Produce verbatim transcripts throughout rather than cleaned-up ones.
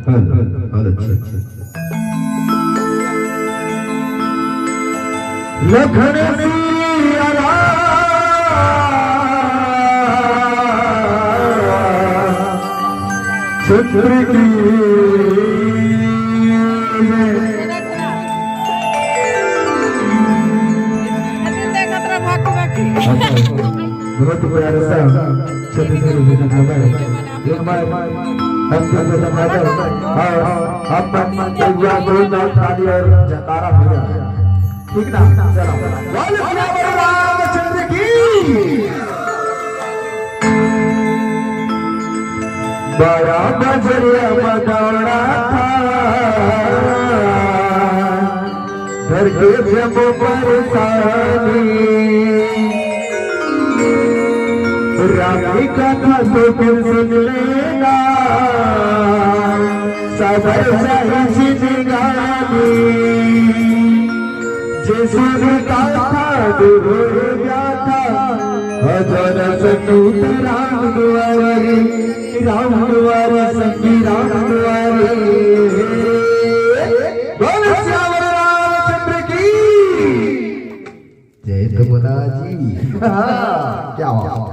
बहुत अच्छा, अच्छा। लखन सिया रामचंद्र की। बहुत प्यारा सा छत्तीसगढ़ी भजन है। ये हमारे अंतिम भजन है। और हम एक बार जोरदार ताली और जयकारा भैया। ठीक ना? चलो। बोल सियावर रामचंद्र की। बड़ा बजरिया बदौड़ा था, धर के जब परेशानी, राम की कथा तो फिर सुन लेना, सबर सही जिंदगानी। जे सुन गाथा दूर जाथा, हजार सतूत राम दुआरे, राम दुआरे, सखी राम दुआरे। बोल सियावर रामचंद्र की। जय तो बोला जी। हाँ, क्या बात।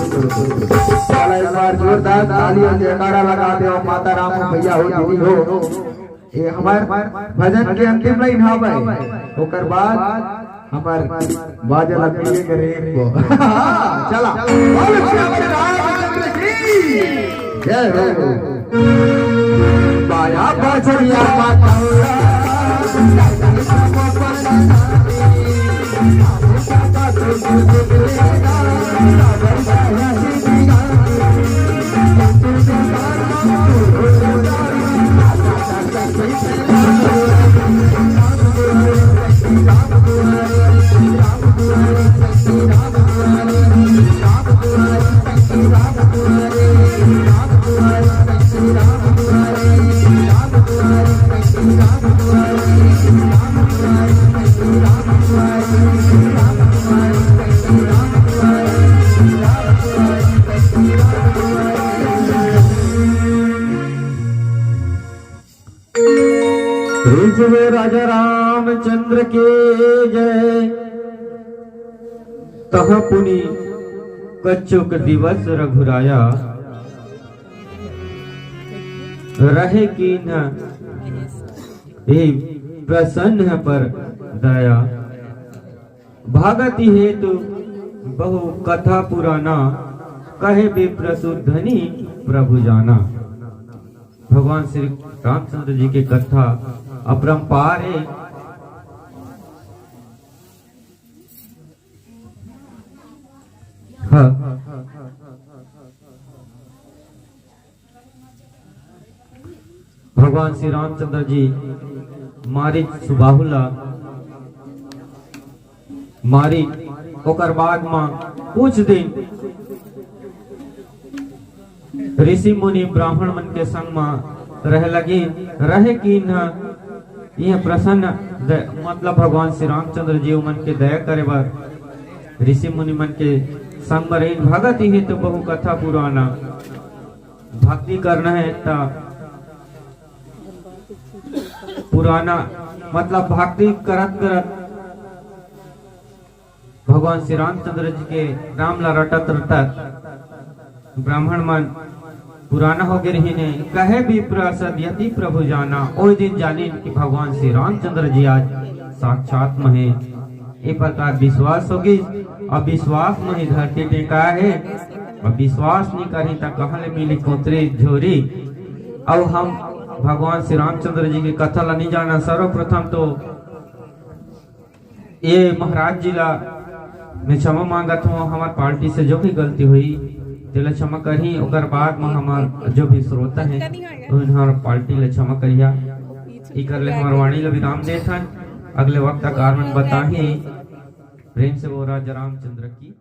साला एक बार जोरदार ताली अउ जयकारा लगा दे अउ माता राम भैया हो, दीदी हो। ये हमर भजन के अंतिम लाइन हवय, ओकर बाद हमर बाजा ला पीले करे को। चला, बोलो श्री रामचंद्र की जय हो। बाया बजरिया माता प्रेम से बोलो राजा रामचंद्र के जय। तहाँ पुनि कछुक दिवस रघुराया, रहे कीन्ह ए प्रसन्न पर दया। भगति हेतु बहु कथा पुराना, कहे विप्र सुधनि प्रभु जाना। भगवान श्री रामचंद्र जी के कथा अपरंपार हे। हाँ। भगवान श्री रामचंद्र जी मारिच सुबाहु ला मारिन, ओकर बाद म कुछ दिन ऋषि मुनि ब्राह्मण मन के संग म रहे लगिन, रहे कीन्ह यह प्रसन्न द-, मतलब भगवान श्री रामचंद्र जी उमन के दया करे बर ऋषि मुनि मन के संग म रहिन। भगति हेतु बहु कथा पुराना, भक्ति करना हे त पुराना, मतलब भक्ति करत करत भगवान श्री रामचंद्र जी के नाम ला रटत रटत ब्राह्मण मन पुराना हो गे रहिन हे। कहे विप्र सदयति प्रभु जाना, ओहि दिन जानिन कि भगवान श्री रामचंद्र जी आज साक्षात म हे। ए प्रकार विश्वास हो गिस, अउ विश्वास म ही धरती टेकाय हे, अउ विश्वास नइ करही त कहाँ ले मिली कोतरी झोरी। अउ हम भगवान श्री रामचंद्र जी के कथा ला नइ जानन। सर्वप्रथम तो ये महाराज जी ला मैं क्षमा मांगत हूँ, हमर पार्टी से जो भी गलती होही तेला क्षमा करही। ओकर बाद म हमर जो भी श्रोता हे, उन्हर पार्टी ला क्षमा करिहा। इकर ले हमर वाणी ला विराम देथन। अगले वक्त कार मन बताही। प्रेम से बोल राजा रामचंद्र की।